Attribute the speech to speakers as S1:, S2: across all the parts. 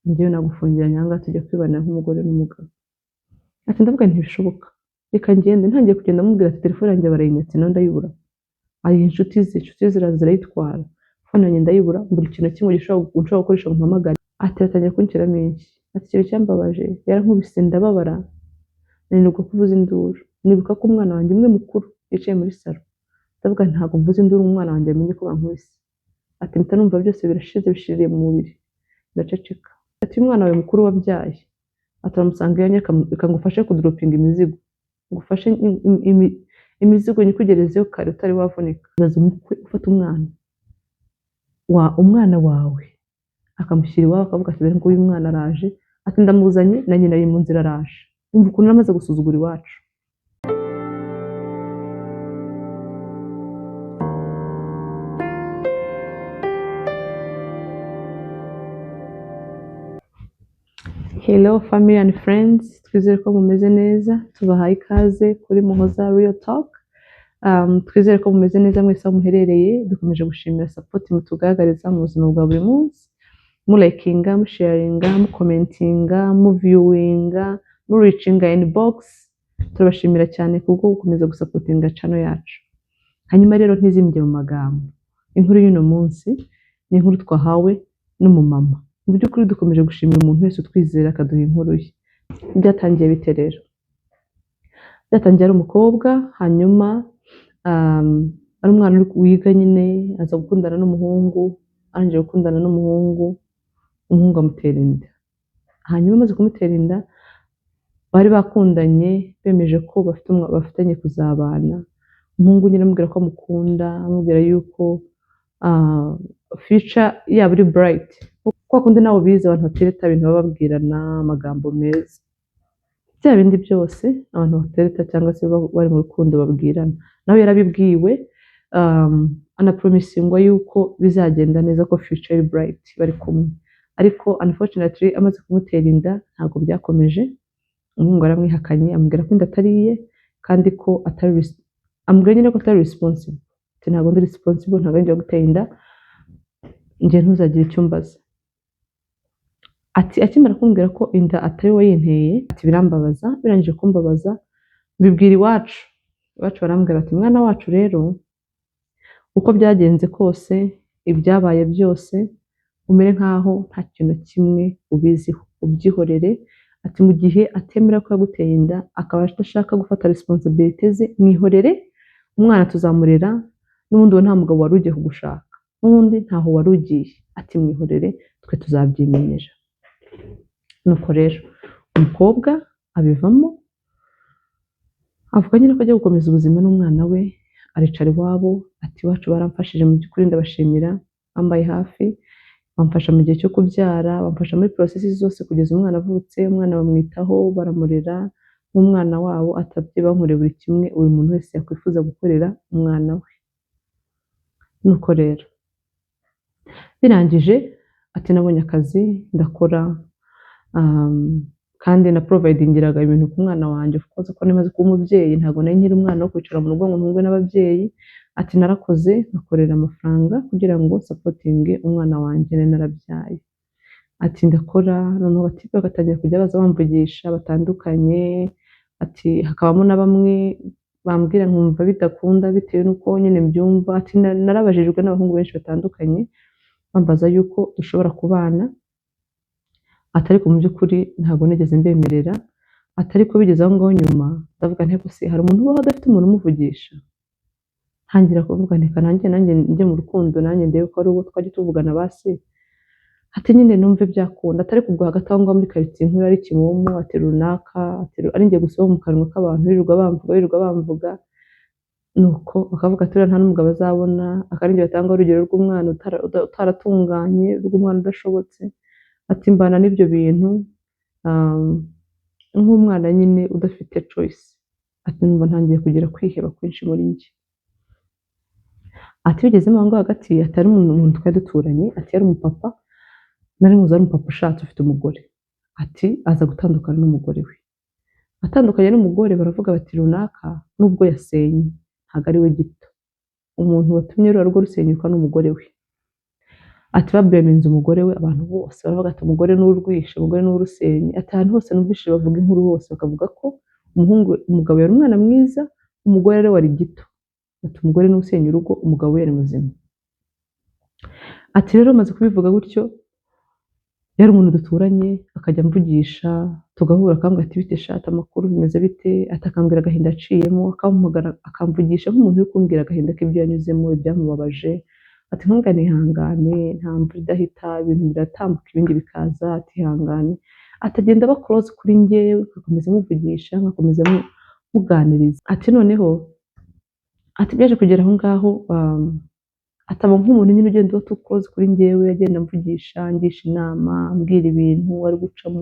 S1: Njyewe nagufungiranye aha ngaha tujya kwibana nk'umugore n'umugabo. Ati ndavuga nti ntibishoboka, reka ngende. Ntangiye kugenda amubwira ati telefone yanjye barayinyatse nayo ndayibura, ayiha inshuti ze, inshuti ze ziraza zirayitwara, phone yanjye ndayibura, mbura ikintu na kimwe nshobora gukoresha ngo mpamagare. Ati atangira kunshyiramo inshyi. Ati ikintu cyambabaje, yarankubise ndababara, nanirwa kuvuza induru. Nibuka ko umwana wanjye umwe mukuru yicaye muri salo, ndavuga nti ntabwo mvuze induru umwana wanjye amenye ko bankubise. Ati mpita numva byose birashize, bishiririye mu mubiri, ndaceceka. Ati umwana wawe mukuru wabyaye, ati uramusanga iwanjye reka ngufashe kudoropinga imizigo, ngufashe imizigo nyikugerezeyo kare utari wavunika. Ibaze umukwe ufata umwana wawe akamushyira iwabo, akavuga ati dore nguyu mwana araje, ati ndamuzanye na nyina ari mu nzira araje. Umva ukuntu namaze gusuzugura iwacu. Hello family and friends, twizere ko mumeze neza, tubahaye ikaze kuri Muhoza Real Talk. Twizere ko mumeze neza mwese aho muherereye, dukomeje gushimira support mutugaragariza mu buzima bwa buri munsi, mulikinga, musharinga, mukomentinga, muviewinga, mureachinga inbox, turabashimira cyane kubwo gukomeza gusapotinga channel yacu. Hanyuma rero ntizimbye mu magambo, inkuru y'uno munsi ni inkuru twahawe n'umumama. Mu by'ukuri dukomeje gushimira umuntu wese utwizera akaduha inkuru ye. Byatangiye bite rero? Byatangiye ari umukobwa, hanyuma ari umwana wiga nyine, aza gukundana n'umuhungu, arangije gukundana n'umuhungu, umuhungu amutera inda. Hanyuma amaze kumutera inda, bari bakundanye bemeje ko bafitanye kuzabana. Umuhungu nyine amubwira ko amukunda, amubwira yuko future yabo iri bright. Kwa kundi nawe ubizi, abantu batereta ibintu baba babwirana amagambo meza, bya bindi byose abantu batereta cyangwa se bari mu rukundo babwirana. Nawe yarabibwiwe, anapromisingwa yuko bizagenda neza, ko future iri bright bari kumwe. Ariko unfortunately amaze kumutera inda ntabwo byakomeje. Umuhungu aramwihakanye, amubwira ko inda atari iye, kandi ko atari amubwira nyine ko atari responsible. Ati ntabwo ndi responsible, ntabwo ari njye waguteye inda, njye ntuzagire icyo umbaza. Ati akimara kumbwira ko inda atari we wayinteye, ati birambabaza, birangije kumbabaza mbibwira iwacu. Iwacu barambwira bati mwana wacu rero uko byagenze kose, ibyabaye byose, umere nkaho nta kintu na kimwe ubiziho, ubyihorere. Ati mu gihe atemera ko yaguteye inda, akaba adashaka gufata responsibility ze, mwihorere, umwana tuzamurera, n'ubundi uwo nta mugabo wari ugiye kugushaka, n'ubundi ntaho wari ugiye, ati mwihorere twe tuzabyimenyera. Nuko rero umukobwa abivamo, avuga nyine ko agiye gukomeza ubuzima n'umwana we, aricara iwabo, ati iwacu baramfashije mu by'ukuri ndabashimira, bambaye hafi, bamfasha mu gihe cyo kubyara, bamfasha muri process zose kugeza umwana avutse, umwana bamwitaho, baramurera nk'umwana wabo, atabye bankoreye buri kimwe buri muntu wese yakwifuza gukorera umwana we. Nuko rero birangije, ati nabonye akazi ndakora, kandi na providingiraga ibintu ku mwana wanjye, of course ko namaze kuba umubyeyi, ntabwo nari nkiri umwana wo kwicara mu rugo ngo ntungwe n'ababyeyi. Ati narakoze nkakorera amafaranga kugira ngo supportinge umwana wanjye nari narabyaye. Ati ndakora, noneho batipe bagatangira kujya baza bamvugisha batandukanye, ati hakabamo na bamwe bambwira nkumva bidakunda bitewe n'uko nyine mbyumva. Ati narabajijwe n'abahungu benshi batandukanye bambaza yuko dushobora kubana, ati ariko mu by'ukuri ntabwo nigeze mbemerera. Ati ariko bigeze aho ngaho nyuma ndavuga nti se hari umuntu ubaho adafite umuntu umuvugisha? Ntangira kuvuga nti reka nanjye njye mu rukundo, nanjye ndebe ko ari uwo twajya tuvugana basi. Ati nyine numve byakunda. Ati ariko ubwo hagati aho ngaho muri karitsiye inkuru ari kimomo, ati runaka, ati ari njye gusa wo mu kanwa k'abantu birirwa bamvuga, birirwa bamvuga. Nuko bakavuga ati uriya nta n'umugabo azabona, akaba ari njye batanga urugero rw'umwana utaratunganye, rw'umwana udashobotse. Ati mbana n'ibyo bintu, nk'umwana nyine udafite choice. Ati numva ntangiye kugira kwiheba kwinshi muri njye. Ati bigezemo aho ngaho hagati, ati hari umuntu twari duturanye, ati yari umupapa, nari muzi ari umupapa ushatse ufite umugore. Ati aza gutandukana n'umugore we. Atandukanye n'umugore baravuga bati runaka nubwo yasenye ntabwo ari we gito, umuntu watumye ruriya rugo rusenyuka n'umugore we. Ati bablaminze umugore we, abantu bose baravuga ati umugore ni urwishe, umugore ni urusenyi. Ati ahantu hose numvise bavuga inkuru hose bakavuga ko umuhungu, umugabo yari umwana mwiza, umugore rero wari gito. Ati umugore ni usenya urugo, umugabo we yari muzima. Ati rero maze kubivuga gutyo, yari umuntu duturanye, akajya amvugisha, tugahura, akambwira ati bite shati, amakuru bimeze bite? Ati akambwira agahinda aciyemo, akampamagara akamvugisha nk'umuntu uri kumbwira agahinda k'ibyo yanyuzemo, ibyamubabaje. Ati ntungane, ihangane, nta mvura idahita, ibintu biratambuka ibindi bikaza, ati ihangane. Atagenda aba close kuri njyewe, nkakomeza muvugisha, nkakomeza muganiriza. Ati noneho ati byaje kugera aho ngaho, ataba nk'umuntu nyine ugenda uba too close kuri njyewe, agenda amvugisha, angisha inama, ambwira ibintu ari gucamo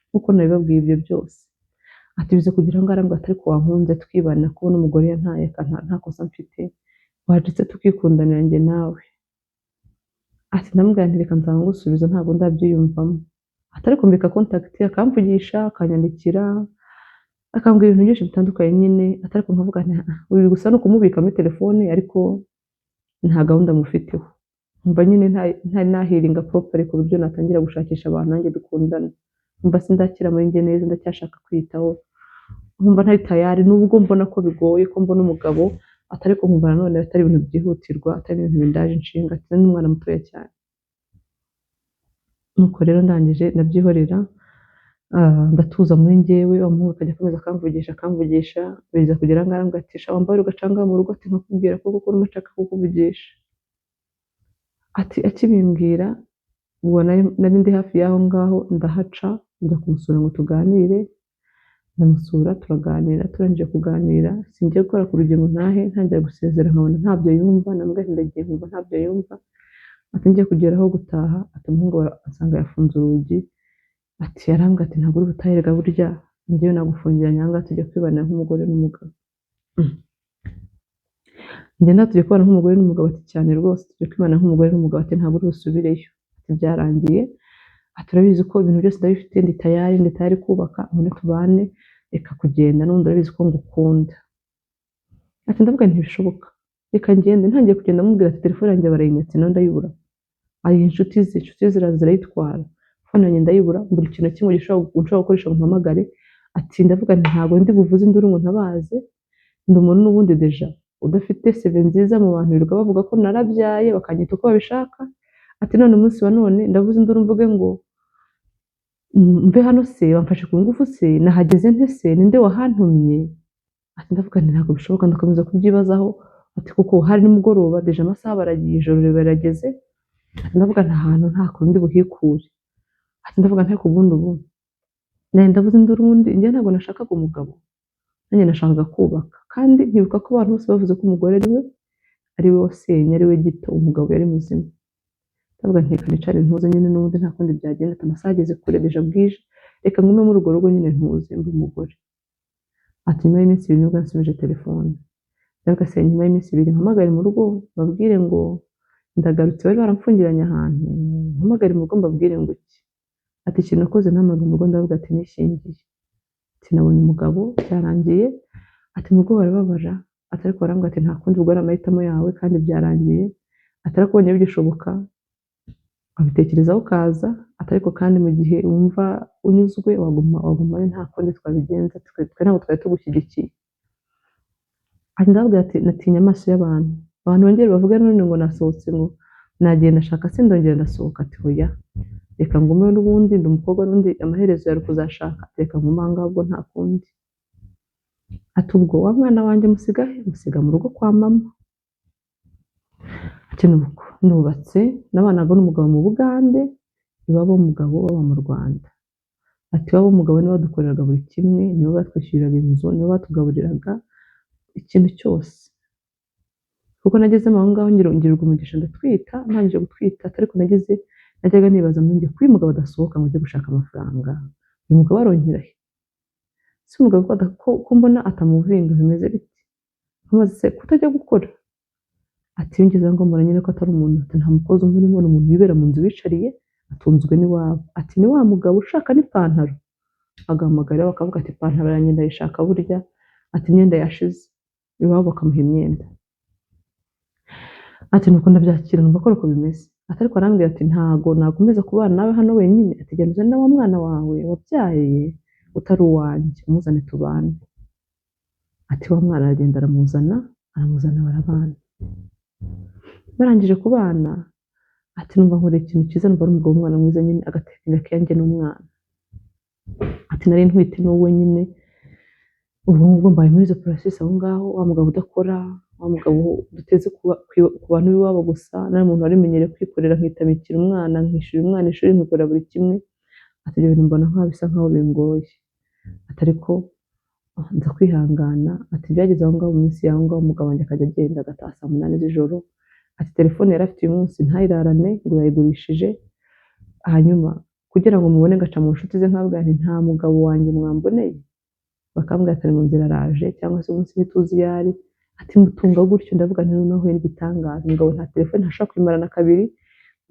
S1: nk'uko nabibabwiye ibyo byose. Ati bize kugira ngo arambwira ati ariko wankunze twibana, kubona umugore yantaye nta kosa mfite, wacitse tukikundanira njye nawe. Ati ndamubwira nti reka nzaba ngusubiza, ntabwo ndabyiyumvamo. Ati ariko mbika contact, akamvugisha, akanyandikira, akambwira ibintu byinshi bitandukanye nyine. Ati ariko nkavuga nti "Ah, uyu gusa ni ukumubika muri telefone, ariko nta gahunda mufiteho." Nkumva nyine ntari nahealinga properly ku buryo natangira gushakisha abantu nanjye dukundana. Nkumva sindakira muri njye neza, ndacyashaka kwitaho, nkumva ntari tayari, nubwo mbona ko bigoye ko mbona umugabo. Atari ko nkumva nanone atari ibintu byihutirwa, atari ibintu bindaje inshinga, ati n'umwana mutoya cyane. Nuko rero ndangije ndabyihorera, ndatuza muri njyewe. Wa muhungu akajya akomeza akamvugisha, akamvugisha, biza kugera ngaho arambwira ati sha wambaye ugacanga mu rugo, ati nkakubwira ko kuko numva nshaka kukuvugisha. Ati akibimbwira ubwo nari ndi hafi y'aho ngaho, ndahaca njya kumusura ngo tuganire. Ndamusura turaganira, turangije kuganira singiye gukora ku rugi ngo ntahe, ntangira gusezera nkabona ntabyo yumva, namubwira nti ndagiye nkumva ntabyo yumva. Ati ngiye kugera aho gutaha, ati umuhungu asanga yafunze urugi. Ati arambwira ati ntabwo uri butahe erega, burya njyewe nagufungira nyanga tujya kwibanira nk'umugore n'umugabo. Njye nawe tujya kubana nk'umugore n'umugabo? Ati cyane rwose, tujya kwibana nk'umugore n'umugabo. Ati ntabwo uri busubireyo, ati byarangiye, ati urabizi ko ibintu byose ndabifite, ndi tayari, ndi tayari kubaka, none tubane, reka kugenda, n'ubundi urabizi ko ngukunda. Ati ndavuga nti ntibishoboka, reka ngende. Ntangiye kugenda amubwira ati telefone yanjye barayinyatse nayo ndayibura, ayiha inshuti ze, inshuti ze ziraza zirayitwara, phone yanjye ndayibura, mbura ikintu na kimwe gishobora nshobora gukoresha ngo mpamagare. Ati ndavuga nti ntabwo ndi buvuze induru ngo ntabaze, ndi umuntu n'ubundi déjà udafite CV nziza mu bantu, birirwa bavuga ko narabyaye bakanyita uko babishaka. Ati none umunsi wa none ndavuze induru mvuge ngo mve hano se bamfashe ku ngufu se, nahageze nte se, ninde wahantumye? Ati ndavuga nti ntabwo bishoboka, ndakomeza kubyibazaho. Ati kuko hari nimugoroba déjà, amasaha baragiye, ijoro rirageze. Ati ndavuga nta hantu, nta kundi buhikure. Ati ndavuga nti ubundi ubu nari ndavuze induru, ubundi njye ntabwo nashakaga umugabo, nanjye nashakaga kubaka, kandi nkibuka ko abantu bose bavuze ko umugore ari we wasenye, ari we gito, umugabo yari muzima. Ndavuga nti reka nicare ntuze nyine, n'ubundi nta kundi byagenda. Ati amasaha ageze kure, déjà bwije, reka ngume muri urwo rugo nyine ntuze mbe umugore. Ati nyuma y'iminsi 2 nibwo yansubije telefone. Ndavuga se nyuma y'iminsi 2 mpamagare mu rugo mbabwire ngo ndagarutse, bari baramfungiranye ahantu, mpamagare mu rugo mbabwire ngo iki? Ati ikintu nakoze, nahamagaye mu rugo ndavuga ati nishingiye, ati nabonye umugabo, byarangiye. Ati mu rugo barababara, ati ariko barambwira ati nta kundi, ubwo ari amahitamo yawe kandi byarangiye, ati ariko ubonye bigishoboka wabitekerezaho ukaza, ati ariko kandi mu gihe wumva unyuzwe waguma, wagumayo, nta kundi twabigenza, twe ntabwo twari tugushyigikiye. Ati ndababwira ati natinya amaso y'abantu, abantu bongere bavuge none ngo nasohotse, ngo nagenda ndashaka se ndongera ndasohoka. Ati hoya, reka ngume, n'ubundi ndi umukobwa, n'undi amaherezo yari kuzashaka, ati reka ngume aha ngaha ubwo nta kundi. Ati ubwo wa mwana wanjye musigahe, musiga mu rugo kwa mama. Ati nuko nubatse, nabanaga n'umugabo mu Bugande, iwabo w'umugabo baba mu Rwanda. Ati iwabo w'umugabo nibo badukoreraga buri kimwe, nibo batwishyuriraga inzu, nibo batugaburiraga ikintu cyose, kuko nagezemo aho ngaho ngirirwa umugisha ndatwita. Ntangije gutwita, ariko nageze najyaga nibaza muri njye ko uyu mugabo adasohoka ngo ajye gushaka amafaranga, uyu mugabo aronkera he se? Umugabo ko mbona atamuvinga, bimeze bite? Nkamubaza se kutajya gukora? Ati iyo ngeze aho ngaho mbona nyine ko atari umuntu, ati nta mukozi umurimo, ni umuntu wibera mu nzu wicariye, atunzwe n'iwabo. Ati ni wa mugabo ushaka n'ipantaro agahamagara bakavuga ati ipantaro yanjye ndayishaka burya, ati imyenda yashize, iwabo bakamuha imyenda. Ati nuko ndabyakira, numva ko ari uko bimeze. Ati ariko arambwira ati ntago nakomeza kubana nawe hano wenyine, ati genda uzane na wa mwana wawe wabyaye utari uwanjye, umuzane tubane. Ati wa mwana aragenda aramuzana, aramuzana barabana. Barangije kubana, ati numva nkoreye ikintu cyiza, numva ari umugabo w'umwana mwiza nyine, agatekinga keyanjye n'umwana. Ati nari ntwite n'uwe nyine, ubwo ngubwo mbaye muri izo process aho ngaho, wa mugabo udakora, wa mugabo duteze ku bantu b'iwabo gusa, nari umuntu wari kwikorera, nkitamikira umwana, nkishyurira umwana ishuri, nkikorera buri kimwe. Ati ibyo bintu mbona nkaho bisa nkaho bingoye. Ati ariko nza kwihangana. Ati byageze aho ngaho mu minsi y'aho ngaho, umugabo wanjye akajya agenda agataha saa 8 z'ijoro. Ati telefone yari afite uyu munsi ntayirarane, ngo yayigurishije. Hanyuma kugira ngo mubone ngaca mu nshuti ze nkabwira nti nta mugabo wanjye mwamboneye, bakambwira ati ari mu nzira araje, cyangwa se umunsi ntituzi iyo ari. Ati mutunga gutyo, ndavuga nti noneho huye n'igitangaza, umugabo nta telefone ntashobora kuyimarana kabiri,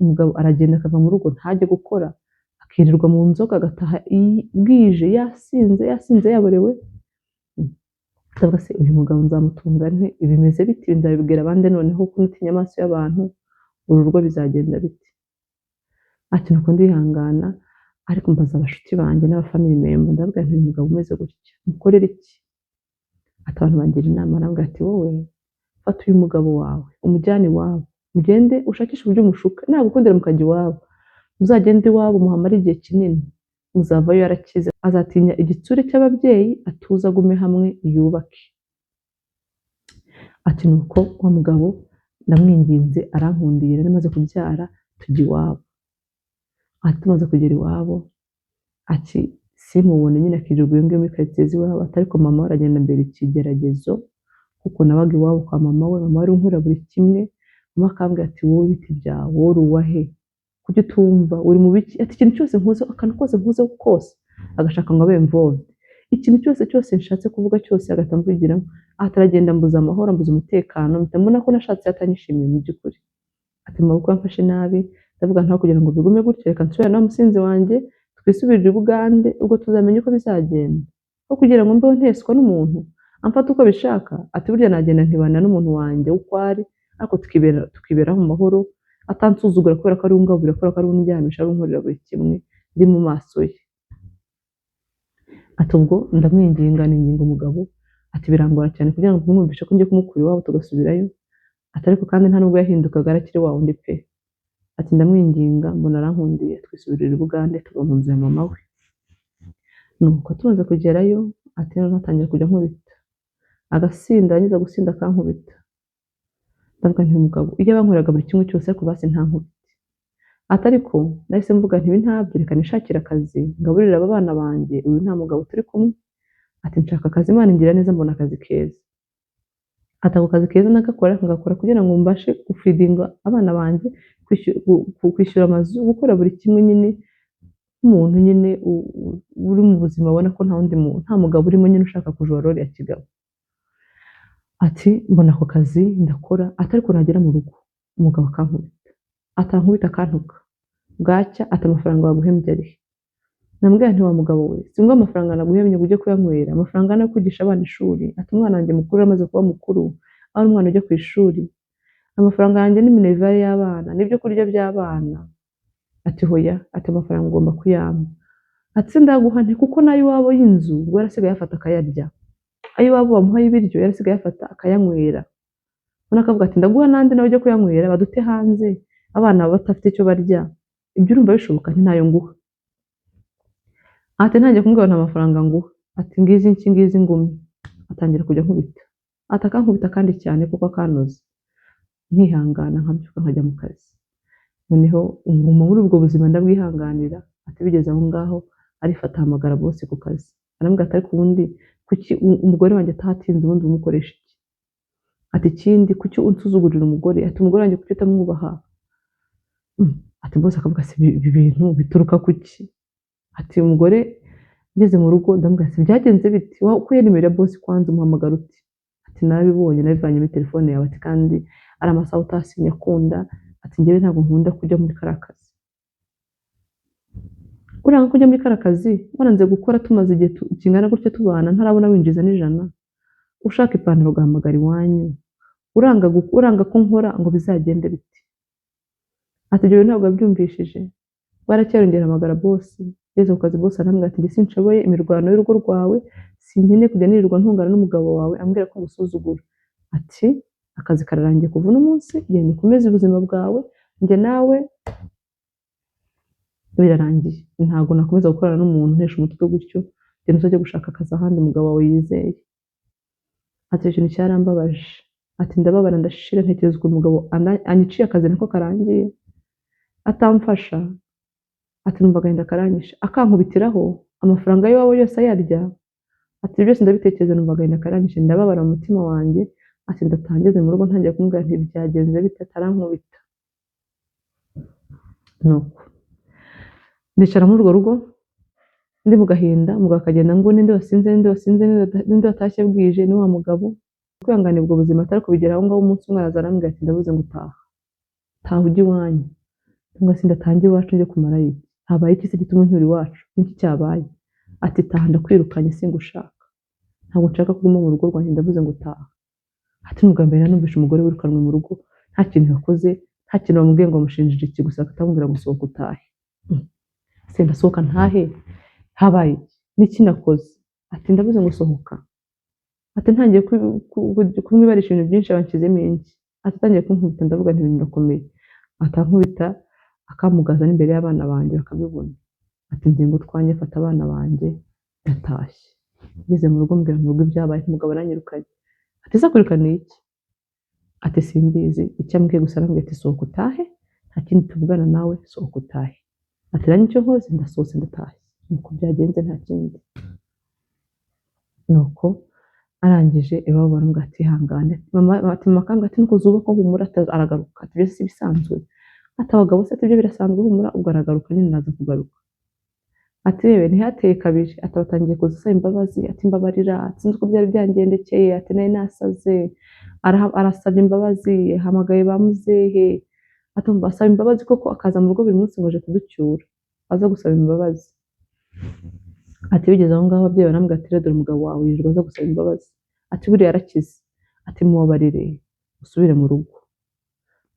S1: umugabo aragenda akava mu rugo ntajye gukora, akirirwa mu nzoga, agataha bwije, yasinze, yasinze yaborewe. Ndavuga se uyu mugabo nzamutunga nte, bimeze biti, nzabibwira abandi noneho ko nutinya amaso y'abantu, uru rugo bizagenda biti. Ati nuko ndihangana, ariko mbaza abashuti banjye n'aba family member, ndavuga nti uyu mugabo umeze gutya mukorere iki? Ati abantu bangira inama, arambwira ati wowe fata uyu mugabo wawe umujyane iwabo, mugende ushakishe uburyo umushuka, nagukundira mukajya iwabo, muzagende iwabo muhamare igihe kinini, muzavayo yarakize, azatinya igitsure cy'ababyeyi, atuze agume hamwe yubake. Ati nuko wa mugabo ndamwinginze arankundiye, nari maze kubyara tujya iwabo. Ati tumaze kugera iwabo, ati simubone nyine, akirirwa iyo ngiyo muri karitsiye z'iwabo. Ati ariko mama we aragenda mbere ikigeragezo, kuko nabaga iwabo kwa mama we, mama wari unkorera buri kimwe. Mama akambwira ati wowe ibiti byawe, wowe uri uwahe, kuki utumva, uri mu biki? Ati ikintu cyose nkoze, akantu kose nkoze kose agashaka ngo abe involved, ikintu cyose cyose nshatse kuvuga cyose agahita amvugiramo. Ati aragenda mbuza amahoro, ambuza umutekano, mpita mbona ko nashatse atanyishimiye mu by'ukuri. Ati mabukwe yamfashe nabi, ndavuga ntaho kugira ngo bigume gutyo, reka nsubire na musinzi wanjye twisubirire i Bugande, ubwo tuzamenya uko bizagenda, aho kugira ngo mbeho nteswa n'umuntu amfata uko abishaka. Ati burya nagenda nkibana n'umuntu wanjye uko ari, ariko tukiberaho mu mahoro, atansuzugura kubera ko ari we ungaburira, kubera ko ari we undyamisha, ari we unkorera buri kimwe, ndi mu maso ye. Ati ubwo ndamwinginga, ninginga umugabo, ati birangora cyane kugira ngo mwumvishe ko ngiye kumukura iwabo tugasubirayo. Ati ariko kandi nta nubwo yahindukaga, arakiri wa wundi pe. Ati ndamwinginga mbona arankundiye, twisubirira i Bugande tuba mu nzu ya mama we. Nuko tumaze kugerayo, ati noneho atangira kujya ankubita, agasinda, yarangiza gusinda akankubita. Ndavuga nti umugabo iyo bankoreraga buri kimwe cyose ariko basi ntankubite. Ati ariko nahise mvuga nti ibi ntabyo, reka nishakire akazi ngaburire aba bana banjye, uyu nta mugabo turi kumwe. Ati nshaka akazi, Imana ingira neza mbona akazi keza. Ati ako kazi keza nagakora ngakora kugira ngo mbashe gufeedinga abana banjye, kwishyura amazu, gukora buri kimwe nyine nk'umuntu nyine uri mu buzima, abona ko nta wundi muntu, nta mugabo urimo nyine ushaka kujura role ya kigabo. Ati mbona ako kazi ndakora, ati ariko nagera mu rugo umugabo akankubita, atankubita akantuka, bwacya ati amafaranga baguhembye ari he? Namubwira nti wa mugabo we, si ngombwa amafaranga naguhembye ngo ujye kuyanywera, amafaranga ni ayo kwigisha abana ishuri. Ati umwana wanjye mukuru amaze kuba mukuru, aho umwana ujya ku ishuri, amafaranga yanjye ni minerval y'abana, n'ibyo kurya by'abana. Ati hoya, ati amafaranga ugomba kuyampa. Ati se ndaguha nte, kuko n'ay'iwabo y'inzu ngo yarasigaye ayafata akayarya, ay'iwabo bamuhaye ibiryo yarasigaye ayafata akayanywera. Undi akavuga ati ndaguha n'andi nawe ujye kuyanywera, badute hanze abana badafite icyo barya, ibyo urumva bishoboka? Nti ntayo nguha. Ati ntangiye kumubwira nta mafaranga nguha, ati ngizi nki ngizi ngumi, atangira kujya ankubita. Ati akankubita kandi cyane kuko akanoza, nkihangana nkabyuka nkajya mu kazi. Noneho nguma muri ubwo buzima ndabwihanganira. Ati bigeze aho ngaho arifata ahamagara boss ku kazi, arambwira ati ariko ubundi kuki umugore wanjye atahatinze, ubundi umukoresha iki? Ati ikindi kuki unsuzugurira umugore? Ati umugore wanjye kuki utamwubaha? Ati boss akavuga ati ibi bintu bituruka kuki? Ati umugore ngeze mu rugo ndamubwira ati byagenze bite, ukuye nimero ya boss kwanza umuhamagara uti? Ati narabibonye, nabivanye muri telefone yawe. Ati kandi ari amasaha utasinya akunda. Ati njyewe ntabwo nkunda kujya muri kariya kazi. Uranga kujya muri kariya kazi waranze gukora, tumaze igihe kingana gutya tubana ntarabona winjiza n'ijana, ushaka ipantaro ugahamagara iwanyu, uranga ko nkora ngo bizagende bite? Ati ibyo bintu ntabwo yabyumvishije. Baracyarongera ahamagara boss. Ngeze ku kazi boss arambwira ati njye sinshoboye imirwano y'urugo rwawe, sinkeneye kujya nirirwa ntungana n'umugabo wawe ambwira ko ngusuzugura. Ati akazi kararangiye kuva uno munsi, genda ukomeze ubuzima bwawe, njye nawe birarangiye, ntabwo nakomeza gukorana n'umuntu untesha umutwe gutyo, genda uzajye gushaka akazi ahandi umugabo wawe yizeye. Ati icyo kintu cyarambabaje. Ati ndababara ndashira, ntekereza ukuntu umugabo anyiciye akazi nako karangiye atamfasha. Ati numva agahinda karanyishe, akankubitiraho amafaranga y'iwabo yose ayarya. Ati ibyo byose ndabitekereza numva agahinda karanyishe, ndababara mu mutima wanjye. Ati ndataha ngeze mu rugo ntangiye kumubwira nti byagenze bite, atarankubita. Nuko ndicara muri urwo rugo ndi mu gahinda, umugabo akagenda ngo ninde wasinze, ninde wasinze, ninde watashye bwije, ni wa mugabo. Kwihanganira ubwo buzima atari kubigera aho ngaho, umunsi umwe araza arambwira ati ndabuze ngo utaha, taha ujye iwanyu. Ndamubwira ati ndatange iwacu njye kumarayo iki? Habaye iki se gituma ncyura iwacu? Niki cyabaye? Ati taha ndakwirukanye singushaka, ntabwo nshaka kuguma mu rugo rwanjye, ndavuze ngo taha. Ati n'ubwa mbere numvise umugore wirukanwe mu rugo nta kintu yakoze, nta kintu bamubwiye ngo bamushinjije iki, gusa akamubwira ngo sohoka utahe. Se ndasohoka ntahe? Habaye iki? Niki nakoze? Ati ndavuze ngo sohoka. Ati ntangiye kumwibarisha ibintu byinshi abanshyizemo inki. Ati atangiye kunkubita ndavuga nti ibintu birakomeye. Atankubita akamugaza n'imbere y'abana banjye bakabibona. Ati nzinga utwanjye mfata abana banjye ndatashye. Ngeze mu rugo mbwira mu rugo ibyabaye, umugabo aranyirukanye. Ati ese akwirukaniye iki? Ati simbizi, icyo ambwiye gusa arambwira ati sohoka utahe, nta kindi tuvugana nawe, sohoka utahe. Ati nanjye icyo nkoze ndasohotse ndatashye, nuko byagenze nta kindi. Nuko arangije iwabo baramubwira ati ihangane mama, ati mama akambwira ati nuko zubakwa humura, ati aragaruka, ati ibyo si ibisanzwe, ati abagabo se, ati ibyo birasanzwe humura. Ubwo aragaruka nyine araza kugaruka. Ati yewe ntihateye kabiri, ati batangiye kuza asaba imbabazi, ati mbabarira, ati sinzi uko byari byangendekeye, ati nari nasaze. Arasaba imbabazi, yahamagaye ba muzehe, ati umva asaba imbabazi koko, akaza mu rugo buri munsi ngo aje kuducyura, aza gusaba imbabazi. Ati bigeze aho ngaho ababyeyi barambwira ati rero dore umugabo wawe yirirwa aza gusaba imbabazi, ati buriya yarakize, ati mubabarire usubire mu rugo.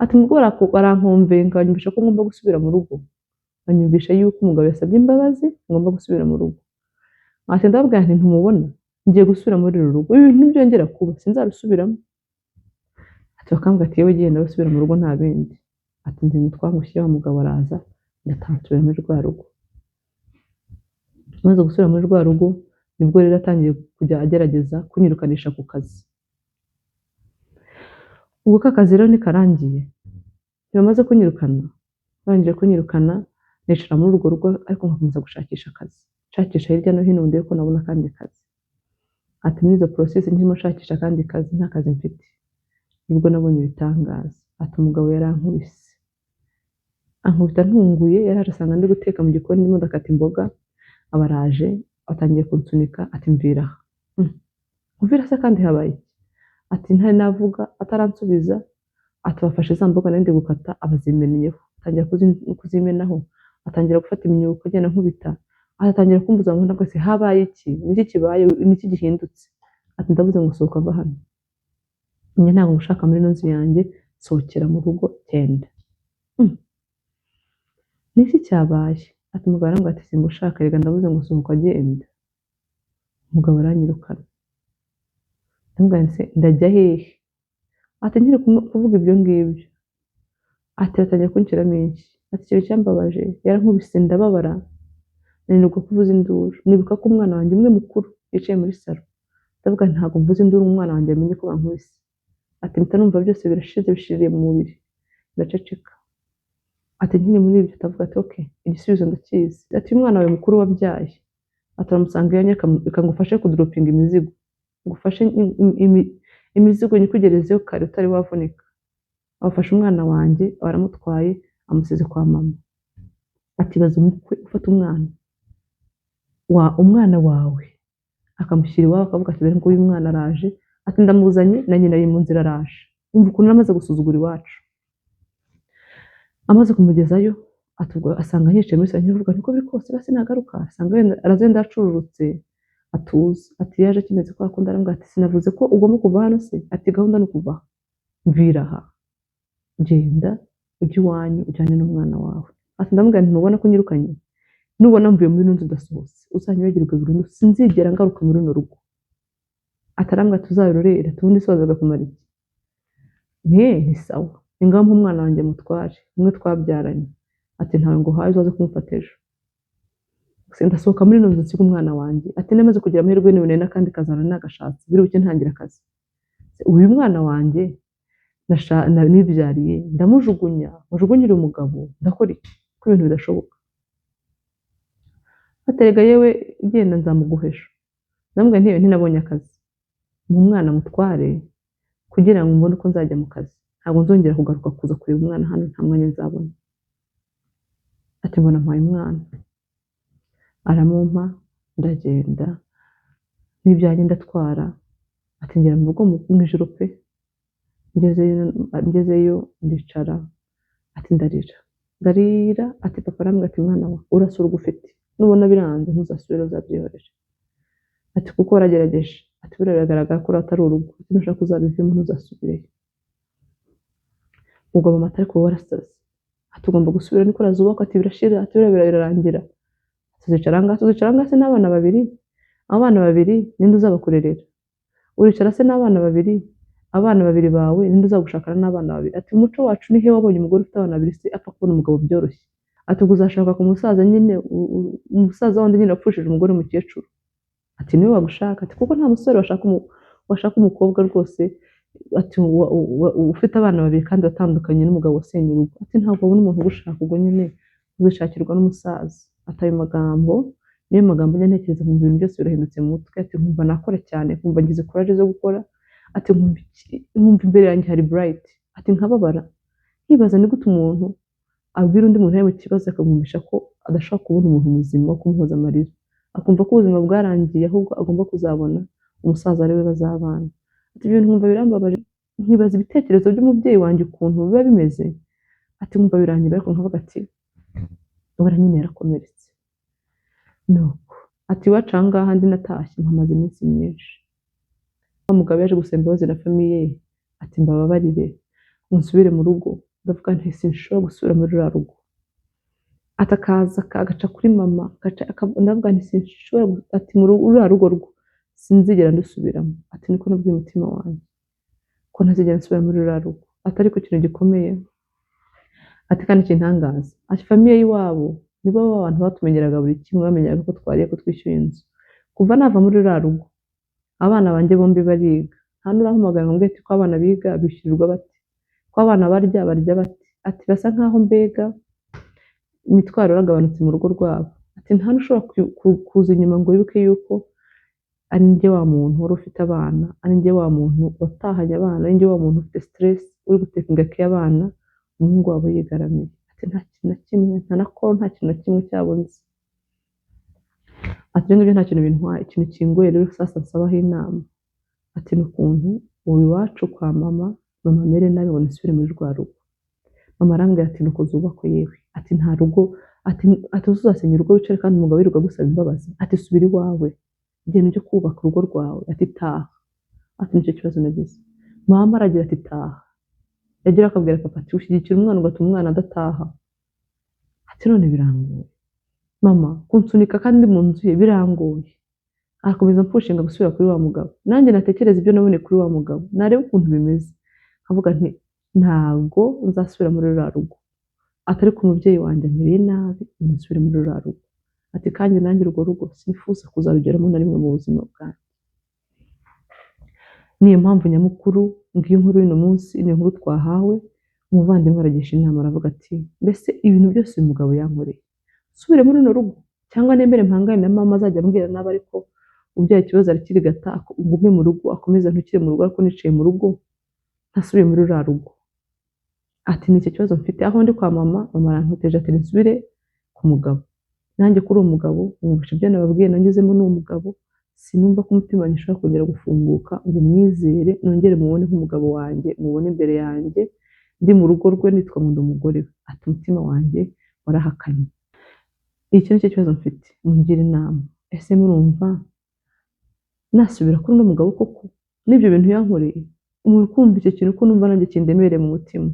S1: Ati mu rugo barankomvenga banyumvisha ko ngomba gusubira mu rugo, banyumvisha yuko umugabo yasabye imbabazi ngomba gusubira mu rugo. Ati ndababwira nti ntumubona ngiye gusubira muri uru rugo, ibi bintu nibyongera kuba sinzarusubiramo. Ati bakambwira ati yewe genda usubira mu rugo nta bindi. Ati nzi mutwangushye wa mugabo araza, ndataha nsubira muri rwa rugo. Maze gusubira muri rwa rugo nibwo rero atangiye kujya agerageza kunyirukanisha ku kazi. Ubwo ka kazi rero ntikarangiye, ntibamaze kunyirukana, barangije kunyirukana nicara muri urwo rugo ariko nkakomeza gushakisha akazi, nshakisha hirya no hino ndebe ko nabona akandi kazi. Ati muri izo process ndimo nshakisha akandi kazi nta kazi mfite, nibwo nabonye ibitangaza. Ati umugabo yarankubise, ankubita ntunguye, yaraje asanga ndi guteka mu gikoni ndimo ndakata imboga, aba araje atangiye kunsunika ati mvira aha. Mvira se kandi habaye iki? Ati ntari navuga ataransubiza, ati bafashe za mboga nari ndi gukata abazimenyeho, atangira kuzimenaho, atangira gufata imyuko agenda ankubita, atangira kumbuza ngo ndavuga se habaye iki? Niki kibaye? Niki gihindutse? Ati ndavuze ngo sohoka va hano, njye ntabwo ngushaka muri ino nzu yanjye, sohokera mu rugo genda. Niki cyabaye? Ati umugabo arambwira ati singushaka reka ndavuze ngo sohoka genda. Umugabo aranyirukana. Ndamubwira nti se ndajya hehe? Ati nkiri kuvuga ibyo ngibyo, ati batangiye kunshyiramo inshyi. Ati ikintu cyambabaje yarankubise ndababara, nanirwa kuvuza induru. Nibuka ko umwana wanjye umwe mukuru yicaye muri salo, ndavuga nti ntabwo mvuze induru umwana wanjye amenye ko bankubise. Ati mpita numva byose birashize bishiriye mu mubiri, ndaceceka. Ati nkiri muri ibyo ndavuga ati okay igisubizo ndakizi. Ati umwana wawe mukuru wabyaye, ati uramusanga iwanjye reka ngufashe kudoropinga imizigo, ngufashe imizigo nyikugerezeyo kare utari wavunika. Abafashe umwana wanjye baramutwaye amusize kwa mama. Ati baza umukwe ufata umwana wa umwana wawe akamushyira iwabo akavuga ati dore nguyu mwana araje, ati ndamuzanye na nyina ari mu nzira araje. Umva ukuntu amaze gusuzugura iwacu. Amaze kumugezayo atubwo asanga yicaye muri salo, nkivuga niko biri kose basi nagaruka asanga wenda arazenda acururutse atuza. Ati yaje akimeze kwa kundi arambwira ati sinavuze ko ugomba kuva hano se? Ati gahunda ni ukuva aha, mvira aha, genda Ujye iwanyu ujyane n'umwana wawe. Ati ndamubwira nti ntubona ko unyirukanye? Nubona mvuye muri ino nzu ndasohotse, uzanyibagirwe burundu, sinzigera ngaruka muri runo rugo. Ati arambwira ati uzabirorere. Ati ubundi se wazaga kumara iki? Nti ni sawa, ni ngaho mpa umwana wanjye mutware umwe twabyaranye. Ati ntawe nguhaye, uzaze kumufata ejo. Ndasohoka muri ino nzu nsiga umwana wanjye. Ati namaze kugira amahirwe niboneye n'akandi kazana nagashatse, biri buke ntangira akazi. Uyu mwana wanjye nibyariye ndamujugunya, mujugunyire umugabo, ndakora iki ko ibintu bidashoboka? Aterega yewe genda nzamuguha ejo. Ndamubwira nti ntinabonye akazi, mu mwana mutware kugira ngo mbone uko nzajya mu kazi, ntabwo nzongera kugaruka kuza kureba umwana hano, nta mwanya nzabona. Ati mbona mpaye umwana, aramumpa, ndagenda n'ibyanjye ndatwara. Ati ngera mu rugo mu ijoro pe, ngezeyo ndicara, ati ndarira ndarira. Ati papa arambwira ati mwana wa urasura ufite, nubona biranze ntuzasubire, uzabyihorere. Ati kuko waragerageje, ati buriya biragaragara ko atari urugo, ati nushaka uzabivemo ntuzasubireyo. Ubwo mama atari kuba warasaze, ati ugomba gusubira niko razubakwa, ati birashira, ati buriya birarangira, tuzicara ngaha, tuzicara ngaha se n'abana babiri, abana babiri ninde uzabakurerera? Uricara se n'abana babiri, abana babiri bawe ninde uzagushakana n'abana babiri? Ati umuco wacu ni he wabonye umugore ufite abana babiri se apfa kubona umugabo byoroshye? Ati ubwo uzashaka ku musaza nyine, umusaza wundi nyine wapfushije umugore w'umukecuru, ati niwe wagushaka. Ati kuko nta musore washaka umukobwa rwose, ati ufite abana babiri kandi watandukanye n'umugabo wasenye urugo, ati ntabwo wabona umuntu ugushaka, ubwo nyine uzishakirwa n'umusaza. Ati ayo magambo niyo magambo njya ntekereza nkumva ibintu byose birahindutse mu mutwe. Ati nkumva nakora cyane, nkumva ngize courage zo gukora. Ati nkumva imbere yanjye hari bright. Ati nkababara nkibaza ni gute umuntu abwira undi muntu ari mu kibazo akamwumvisha ko adashobora kubona umuntu muzima wo kumuhoza amarira, akumva ko ubuzima bwarangiye, ahubwo agomba kuzabona umusaza ari we bazabana. Ati ibintu nkumva birambabaje, nkibaza ibitekerezo by'umubyeyi wanjye ukuntu biba bimeze. Ati nkumva birangiye, ariko nkavuga ati ubura nyine yarakomeretse. Nuko ati iwacu aha ngaha ndi natashye mpamaze iminsi myinshi. Wa mugabo yaje gusaba imbabazi na famille ye, ati mbababarire unsubire mu rugo. Ndavuga nti sinshobora gusubira muri ruriya rugo. Ati akaza agaca kuri mama, ndavuga nti sinshobora, ati muri ruriya rugo rwo sinzigera ndusubiramo. Ati niko nabwiye umutima wanjye ko ntazigera nsubira muri ruriya rugo. Ati ariko ikintu gikomeye, ati kandi kintangaza, ati famille y'iwabo nibo bantu batumenyeraga buri kimwe, bamenyaga ko twariye, ko twishyuye inzu. Kuva nava muri ruriya rugo abana banjye bombi bariga, nta n'urampamagara ngo mbwire ati ko abana biga bishyurirwa bate, ko abana barya barya bate. Ati basa nkaho mbega imitwaro yaragabanutse mu rugo rwabo. Ati nta n'ushobora kuza inyuma ngo wibuke yuko ari njye wa muntu wari ufite abana, ari njye wa muntu watahanye abana, ari njye wa muntu ufite stress uri gutakinga care abana, umuhungu wabo yigaramiye. Ati nta kintu na kimwe, nta na call, nta kintu na kimwe cyabo nzi. Ati ibyo ngibyo nta kintu bintwaye, ikintu kingoye rero sasa nsabaho inama, ati ni ukuntu ubu iwacu kwa mama, mama amere nabi ngo nisubire muri rwa rugo. Mama arambwira ati nuko zubakwa yewe, ati nta rugo, ati uzasenya urugo wicare kandi umugabo wirirwa agusaba imbabazi, ati subira iwawe, genda ujye kubaka urugo rwawe, ati taha. Ati nicyo kibazo nagize. Mama aragira ati taha, yagira akabwira papa ati ushyigikira umwana ugatuma umwana adataha. Ati none birangoye mama kunsunika kandi ndi mu nzu ye birangoye. Arakomeza mpushinga gusubira kuri wa mugabo, nanjye natekereza ibyo nabonye kuri wa mugabo, nareba ukuntu bimeze nkavuga nti ntabwo nzasubira muri ruriya rugo. Atari ku mubyeyi wanjye amereye nabi ngo nsubire muri ruriya rugo. Ati kandi nanjye urwo rugo sinifuza kuzarugeramo na rimwe mu buzima bwanjye. Niyo mpamvu nyamukuru ngiyo nkuru y'uno munsi, ni inkuru twahawe. Umuvandimwe aragisha inama, aravuga ati mbese ibintu byose uyu mugabo yankoreye, nsubire muri runo rugo cyangwa nemere mpangane na mama azajya ambwira nabi, ariko ubyaye ikibazo arakirigata, ngume mu rugo akomeze ntukire mu rugo, ariko nicaye mu rugo ntasubiye muri ruriya rugo. Ati ni icyo kibazo mfite aho ndi kwa mama, mama arantoteje ati nsubire ku mugabo. Nanjye kuri uwo mugabo mwumvishe ibyo nababwiye nanyuzemo n'uwo mugabo, sinumva ko umutima wanjye ushobora kongera gufunguka ngo umwizere nongere mubone nk'umugabo wanjye, mubone imbere yanjye ndi mu rugo rwe nitwa ngo ndi umugore we. Ati umutima wanjye warahakanye. Icyo ni cyo kibazo mfite, mungire inama. Ese murumva nasubira kuri uno mugabo koko n'ibyo bintu yankoreye? Umuntu kumva icyo kintu ko numva nanjye kindemereye mu mutima.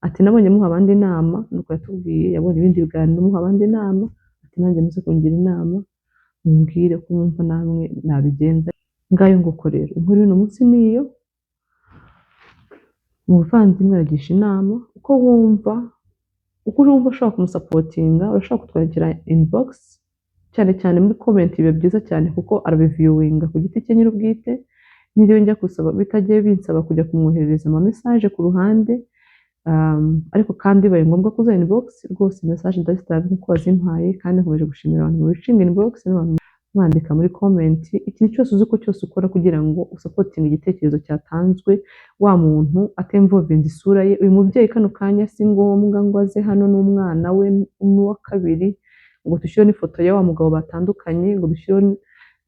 S1: Ati nabonye muha abandi inama, nuko yatubwiye, yabonye ibindi biganiro muha abandi inama. Ati nanjye muze kungira inama, mumbwire ko mwumva namwe nabigenza. Ngayo nguko rero, inkuru y'uno munsi niyo. Umuvandimwe aragisha inama. Uko wumva ushobora kumusupportinga, urashobora kutwandikira inbox, cyane cyane muri comment biba byiza cyane, kuko arabiviewinga ku giti cye nyir'ubwite. Niriwe njya gusaba, bitagiye binsaba kujya kumwoherereza ama message ku ruhande. Ariko kandi bibaye ngombwa kuza inbox, rwose message ndazitanga nk'uko wazimpaye. Kandi nkomeje gushimira abantu mubicinga inbox n'abantu mwandika muri comment. Ikintu cyose uzi ko cyose ukora kugira ngo usupportinge igitekerezo cyatanzwe, wa muntu atinvolvinze isura ye, uyu mubyeyi kano kanya si ngombwa ngo aze hano n'umwana we n'uwa kabiri, ngo dushyireho n'ifoto ya wa mugabo batandukanye, ngo dushyireho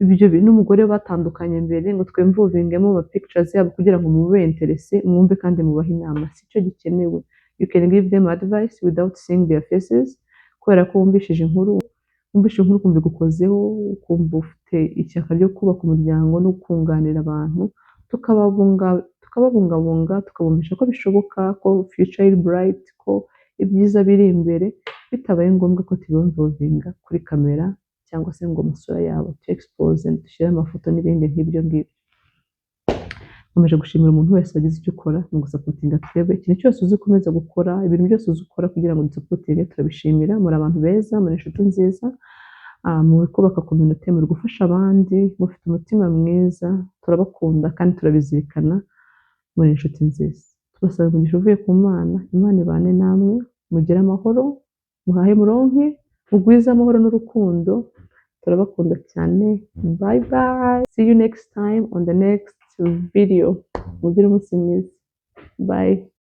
S1: ibyo n'umugore batandukanye mbere, ngo twinvolvingemo ama pictures yabo kugira ngo mube interested, mwumve kandi mubahe inama. Si cyo gikenewe. You can give them advice without seeing their faces, kubera ko wumvishije inkuru ukumva igukozeho, ukumva ufite ishyaka ryo kubaka umuryango no kunganira abantu, tukababungabunga, tukabumvisha ko bishoboka, ko future is bright, ko ibyiza biri imbere, bitabaye ngombwa ko tubinvolvinga kuri kamera cyangwa se ngo amasura yabo tu expose, dushyire amafoto n'ibindi nk'ibyo ngibyo. Nkomeje gushimira umuntu wese wagize icyo ukora mu gusupportinga twebwe. Ikintu cyose uzi ukomeza gukora, ibintu byose uzi ukora kugira ngo dusupportinge, turabishimira. Muri abantu beza, muri inshuti nziza, muri kubaka community, muri gufasha abandi, mufite umutima mwiza. Turabakunda kandi turabizirikana. Muri inshuti nziza. Tubasaba umugisha uvuye ku Mana. Imana ibane namwe, mugire amahoro, muhahe muronke, mugwize amahoro n'urukundo. Turabakunda cyane. Bye bye, see you next time on the next video. Mugire umunsi mwiza, bye.